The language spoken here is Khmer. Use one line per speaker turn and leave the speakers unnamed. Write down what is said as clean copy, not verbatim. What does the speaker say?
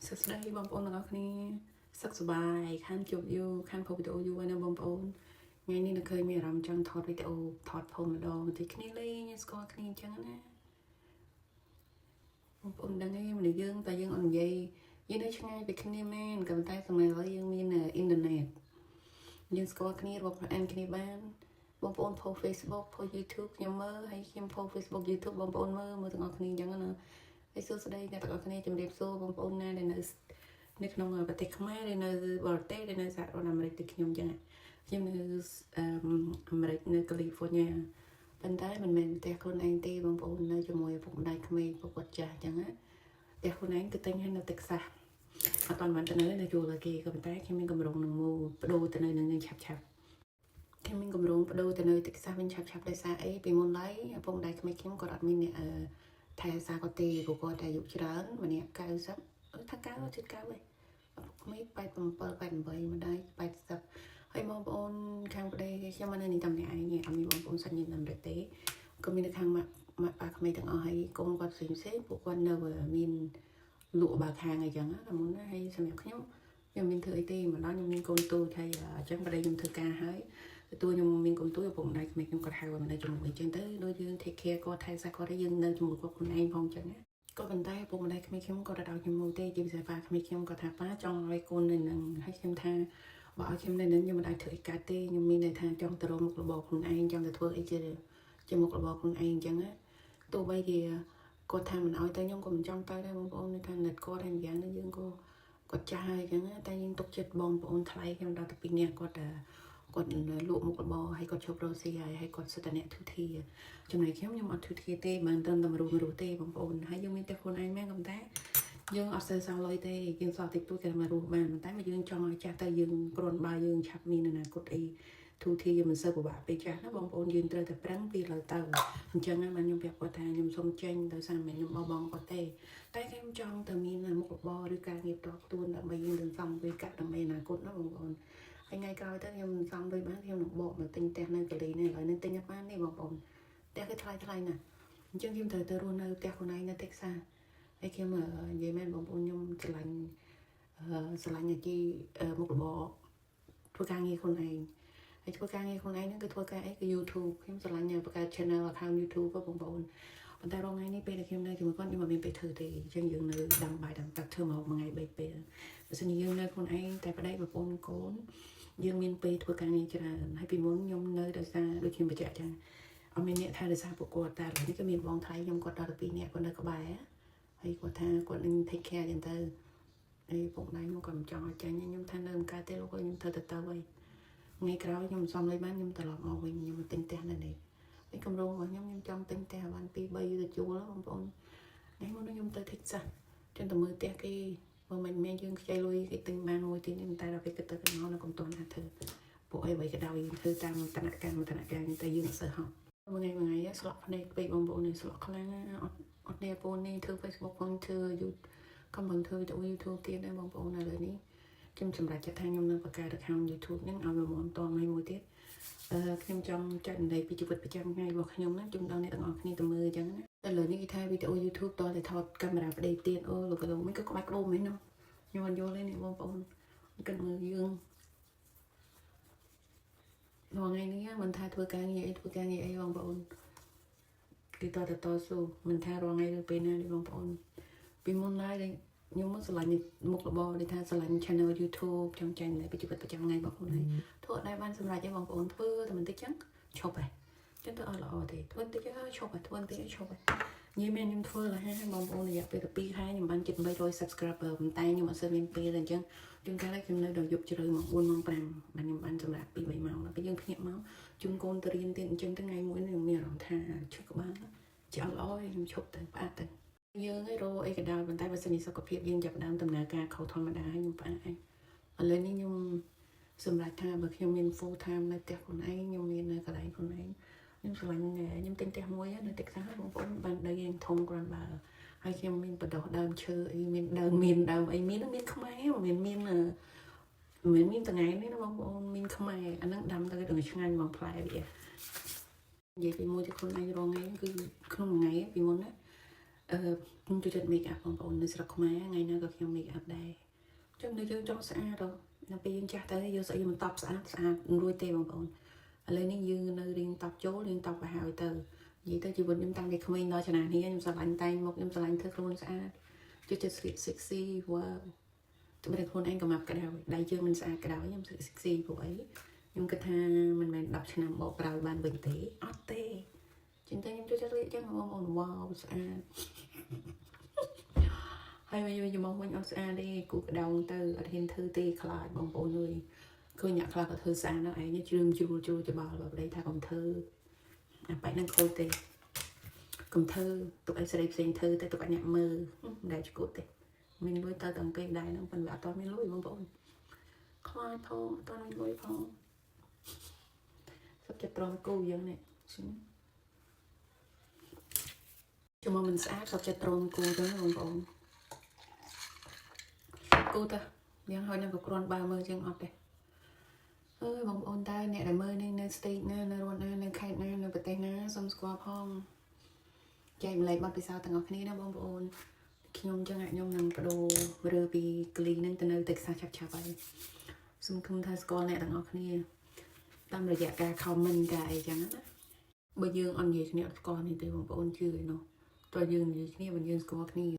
សួស្តីបងប្អូនទាំងអស់គ្នាសុខសប្បាយខានជួបយូរខានផុសវីដេអូយូរហើយណាបងប្អូនថ្ងៃនេះនៅឃើញមានអារម្មណ៍ចង់ថតវីដេអូថតផុសម្ដងបន្តិចគ្នាលេងស្គាល់គ្នាអញ្ចឹងណាបងប្អូនដឹងទេមនុស្សយើងតែយើងអត់និយាយយើងនៅឆ្ងាយពីគ្នាមែនក៏ប៉ុន្តែសម័យឥឡូវយើងមានអ៊ីនធឺណិតយើងស្គាល់គ្នារាប់អានគ្នាបានបងប្អូនផុស Facebook ផុស YouTube ខ្ញុំមើលហើយខ្ញុំផុស Facebook YouTube បងប្អូនមើលមើលទាំងអស់គ្នាអញ្ចឹងណាហើយសួស្តីអ្នកទាំងអស់គ្នាជំរាបសួរបងប្អូនណាដែលនៅនៅក្នុងប្រទេសខ្មែរដែលនៅបរទេសដែលនៅសហរដ្ឋអាមេរិកដូចខ្ញុំអញ្ចឹងខ្ញុំនៅអាមេរិកនៅកាលីហ្វ័រញ៉ាប៉ុន្តែមិនមែនផ្ទះខ្លួនឯងទេបងប្អូននៅជាមួយឪពុកម្ដាយក្មេកពួកគាត់ចាស់អញ្ចឹងណាផ្ទះខ្លួនឯងគឺទិញឲ្យនៅតិចសាសអត់បានទៅនៅនៅជួលគេក៏ប៉ុន្តែខ្ញុំមានកម្រងនឹងមូបដូរទៅនៅនឹងឆាប់ឆាប់ខ្ញុំមានកម្រងបដូរទៅនៅតិចសាសវិញឆាប់ឆាប់ដោយសារអីពីមុនឡើយឪពុកម្ដាយក្មេកខ្ញុំគាត់អត់មានអ្នកថែរក្សាគាត់ទេព្រោះគាត់អាយុច្រើនម្នាក់90ថា90ជិត90ហើយឪពុកក្មេក87 88ម្ដាយ80ហើយបងប្អូនខាងប្តីខ្ញុំមកនៅនេះតែម្នាក់ឯងអត់មានបងប្អូនសាច់ញាតិនៅអាមេរិកទេក៏មាននៅខាងម៉ាក់ម៉ាក់ប៉ាក្មេកទាំងអស់ហើយកូនគាត់ផ្សេងផ្សេងពួកគាត់នៅមានលក់បើខាងអីចឹងណាមុនណាហើយសម្រាប់ខ្ញុំខ្ញុំមានធ្វើអីទេមកដល់ខ្ញុំមានកូនទូចហើយអញ្ចឹងប្តីខ្ញុំធ្វើការហើយទទួលខ្ញុំមានកូនទូចឪពុកម្ដាយក្មេកខ្ញុំគាត់ហៅមកនៅជាមួយអញ្ចឹងទៅដូចយើង take care គាត់ថែសារគាត់ហើយយើងនៅជាមួយគាត់ខ្លួនឯងផងអញ្ចឹងណាក៏ប៉ុន្តែឪពុកម្ដាយក្មេកខ្ញុំគាត់អត់ឲ្យខ្ញុំមកទេជាពិសេសប៉ាក្មេកខ្ញុំគាត់ថាប៉ាចង់ឲ្យកូននៅនឹងហើយខ្ញុំថាបើឲ្យខ្ញុំនៅនឹងខ្ញុំមិនអាចធ្វើអីកើតទេខ្ញុំមានន័យថាចង់ទៅរកមុខរបរខ្លួនឯងចង់ទៅធ្វើអីជាជាមុខរបរខ្លួនឯងអញ្ចឹងណាទោះបីជាគាត់ថាមិនឲ្យទៅខ្ញុំក៏មិនចង់ទៅដែរបងប្អូនថាណិតគាត់ហើយម្យ៉ាងនេះយើងក៏គាត់ចាស់ហើយអញ្ចឹងតែយើងទុកចិត្តបងប្អូនថ្លៃខ្ញុំដល់ទៅពីរនាក់គាត់គាត់លក់មុខរបរហើយគាត់ឈប់រកស៊ីហើយហើយគាត់សិតតែអ្នកធុធាចំណែកខ្ញុំខ្ញុំអត់ធុធាទេបានត្រឹមតែមរុះមរុះទេបងប្អូនហើយយើងមានតែខ្លួនឯងមែនក៏តែយើងអត់សូវសល់លុយទេយើងសល់តិចតួចគេមករស់បានប៉ុន្តែមកយើងចង់ឲ្យចាស់ទៅយើងគ្រាន់បើយើងឆាប់មានអនាគតអីធូធាយើងមិនសូវពិបាកពេលចាស់ណាបងប្អូនយើងត្រូវតែប្រឹងពីឡើយទៅអញ្ចឹងបានខ្ញុំប្រាប់គាត់ថាខ្ញុំសុំចេញដោយសារមិនខ្ញុំបោះបង់គាត់ទេតែខ្ញុំចង់ទៅមានមុខរបរឬការងារផ្ទាល់ខ្លួនដើម្បីយើងសន្សំលុយកាក់ដើម្បីអនាគតណាបងប្អូនហើយថ្ងៃក្រោយទៅខ្ញុំសន្សំលុយបានខ្ញុំនឹងបកមកទិញផ្ទះនៅកាលីនេះឥឡូវនេះទិញអត់បានទេបងប្អូនផ្ទះគឺថ្លៃថ្លៃណាស់អញ្ចឹងខ្ញុំត្រូវទៅរស់នៅផ្ទះខ្លួនឯងនៅតិចសាហើយខ្ញុំនិយាយមែនបងប្អូនខ្ញុំស្រឡាញ់ស្រឡាញ់អាជីពមុខរបរធ្វើការងារខ្លួនឯងហើយធ្វើការងារខ្លួនឯងហ្នឹងគឺធ្វើការអីគឺ YouTube ខ្ញុំស្រឡាញ់បង្កើត channel account YouTube បងប្អូនប៉ុន្តែរងថ្ងៃនេះពេលដែលខ្ញុំនៅជាមួយគាត់ខ្ញុំអត់មានពេលធ្វើទេអញ្ចឹងយើងនៅដាំបាយដាំទឹកធ្វើមកមួយថ្ងៃ3ពេលបើសិនជាយើងនៅខ្លួនឯងតែប្តីប្រពន្ធកូនយើងមានពេលធ្វើការងារច្រើនហើយពីមុនខ្ញុំនៅដោយសារដូចខ្ញុំបញ្ជាក់ចឹងអត់មានអ្នកថែរក្សាពួកគាត់តែឥឡូវនេះក៏មានបងថ្លៃខ្ញុំគាត់ដល់ទៅ2នាក់គាត់នៅក្បែរហើយគាត់ថាគាត់នឹង take care ចឹងទៅហើយពុកម្ដាយខ្ញុំក៏មិនចង់ឲ្យចាញ់ខ្ញុំថានៅមិនកើតទេលោកខ្ញុំធ្វើទៅទៅហើយថ្ងៃក្រោយខ្ញុំសំលុយបានខ្ញុំត្រឡប់មកវិញខ្ញុំមកទិញផ្ទះនៅនេះហើយកម្រងរបស់ខ្ញុំខ្ញុំចង់ទិញផ្ទះបាន2 3ទៅជួលបងប្អូនថ្ងៃមុនខ្ញុំទៅ Texas ចឹងទៅមើលផ្ទះគេបើមិនមែនយើងខ្ចីលុយគេទិញបានមួយទិញតែដល់ពេលគិតទៅកណ្ដោនៅកុំតន់ណាធ្វើពួកអីអ្វីក៏ដោយយើងធ្វើតាមតនកម្មតនកម្មតែយើងអត់សូវហត់មួយថ្ងៃមួយថ្ងៃស្លក់ភ្នែកពេកបងប្អូននេះស្លក់ខ្លាំងណាអត់អត់នេះពូននេះធ្វើ Facebook ផងធ្វើ YouTube កំពុងធ្វើវីដេអូ YouTube ទៀតដែរបងប្អូនឥឡូវនេះខ្ញុំសម្រេចចិត្តថាខ្ញុំនឹងបង្កើត account YouTube ហ្នឹងឲ្យវាមមតឲ្យមួយទៀតអឺខ្ញុំចង់ចែករំលែកពីជីវិតប្រចាំថ្ងៃរបស់ខ្ញុំណាជូនដល់អ្នកទាំងអស់គ្នាទៅមើលអញ្ចឹងណាតែឥឡូវនេះគេថាវីដេអូ YouTube តតែថតកាមេរ៉ាប្តីទៀតអូលោកលោកមិនក៏ក្បាច់ក្បូមមែនណោះខ្ញុំអត់យល់ទេនេះបងប្អូនគិតមើលយើងថ្ងៃនេះមិនថាធ្វើការងារអីធ្វើការងារអីបងប្អូនគឺតតែតស៊ូមិនថារាល់ថ្ងៃឬពេលណាទេបងប្អូនពីមុនឡើយខ្ញុំមកស្រឡាញ់មុខរបរដូចថាស្រឡាញ់ channel YouTube ចង់ចែករំលែកពីជីវិតប្រចាំថ្ងៃរបស់ខ្លួនឯងធ្វើអត់ដែលបានសម្រេចទេបងប្អូនធ្វើតែបន្តិចចឹងឈប់ហើយចឹងទៅអត់ល្អទេធ្វើបន្តិចហើយឈប់ហើយធ្វើបន្តិចហើយឈប់ហើយនិយាយមែនខ្ញុំធ្វើលះហើយបងប្អូនរយៈពេល2ខែខ្ញុំបានជិត300 subscriber ប៉ុន្តែខ្ញុំអត់សូវមានពេលទេអញ្ចឹងជួនកាលខ្ញុំនៅដល់យប់ជ្រៅម៉ោង4ម៉ោង5បានខ្ញុំបានសម្រាប់2 3ម៉ោងដល់ពេលយើងភ្ញាក់មកជូនកូនទៅរៀនទៀតអញ្ចឹងថ្ងៃមួយខ្ញុំមានអារម្មណ៍ថាឈឺក្បាលជាអត់ល្អហើយខ្ញុំឈប់ទៅផ្អាកទៅយើងឯងរកអីក៏ដោយប៉ុន្តែបើសិនជាសុខភាពយើងចាប់ផ្ដើមដំណើរការខុសធម្មតាហើយខ្ញុំផ្អាកឯងឥឡូវនេះខ្ញុំសម្រាប់ថាបើខ្ញុំមាន full time នៅផ្ទះខ្លួនឯងខ្ញុំមាននៅកន្លែងខ្លួនឯងខ្ញុំស្រឡាញ់ខ្ញុំទិញផ្ទះមួយនៅតិចសាបងប្អូនបានដីយ៉ាងធំគ្រាន់បើហើយខ្ញុំមានបដោះដើមឈើអីមានដើមមានដើមអីមានមានខ្មែរមានមានមិនមានថ្ងៃនេះណាបងប្អូនមានខ្មែរអាហ្នឹងដាំទៅដល់ឆ្ងាញ់ហ្មងផ្លែវានិយាយពីមួយទៅខ្លួនឯងរងថ្ងៃគឺក្នុងមួយថ្ងៃពីមុនណា ខ្ញុំចូលចិត្ត make up បងប្អូននៅស្រុកខ្មែរថ្ងៃណាក៏ខ្ញុំ make up ដែរចាំនៅយើងចង់ស្អាតដល់ដល់ពេលយើងចាស់ទៅយើងស្អីមិនតបស្អាតស្អាតមិនរួចទេបងប្អូនឥឡូវនេះយើងនៅរៀនតបចូលរៀនតបទៅហើយទៅនិយាយទៅជីវិតខ្ញុំតាំងពីក្មេងដល់ចំណាស់នេះខ្ញុំស្រឡាញ់តែងមុខខ្ញុំស្រឡាញ់ធ្វើខ្លួនស្អាតចូលចិត្តស្លៀក sexy វ៉ាវទោះបីខ្លួនឯងក៏មកក្តៅដៃជើងមិនស្អាតក្តៅខ្ញុំស្លៀក sexy ព្រោះអីខ្ញុំគិតថាមិនមែន10ឆ្នាំបកក្រោយបានវិញទេអត់ទេជាងតែខ្ញុំចូលចិត្តស្លៀកចឹងបងប្អូនវ៉ាវស្អាត ហើយមកយកមកវិញអត់ស្អាតទេគូក្តោងទៅអត់ហ៊ានធ្វើទេខ្លាចបងប្អូនអើយឃើញអ្នកខ្លះក៏ធ្វើស្អាតណាស់ឯងជ្រឿមជ្រួលជ្រួលច្បល់បើប្តីថាកុំធ្វើអាបែកហ្នឹងខូចទេកុំធ្វើទុកឲ្យស្រីផ្សេងធ្វើតែទុកឲ្យអ្នកមើលមិនដែលឈួតទេមានលុយទៅតាំងគេដែរហ្នឹងប៉ុន្តែអត់មានលុយបងប្អូនខ្លាចផងអត់មានលុយផងសុខចិត្តទ្រាំគូយ៉ាងនេះចាំមកមិនស្អាតសុខចិត្តទ្រាំគូទៅបងប្អូន គូតាយ៉ាងហើយនឹងក៏គ្រាន់បើមើលជាងអត់ទេអើយបងប្អូនតើអ្នកដែលមើលនេះនៅ state ណានៅរដ្ឋណានៅខេត្តណានៅប្រទេសណាសូមស្គាល់ផងចែកម្លែកបទពិសោធន៍ទាំងអស់គ្នាណាបងប្អូនខ្ញុំចឹងខ្ញុំនឹងបដូររើពីក្លីនឹងទៅនៅតិចសាឆាប់ឆាប់ហើយសូមឃឹមថាស្គាល់អ្នកទាំងអស់គ្នាតាមរយៈការ comment ការអីចឹងណាបើយើងអត់និយាយគ្នាអត់ស្គាល់នេះទេបងប្អូនជឿឯនោះតើយើងនិយាយគ្នាបើយើងស្គាល់គ្នា។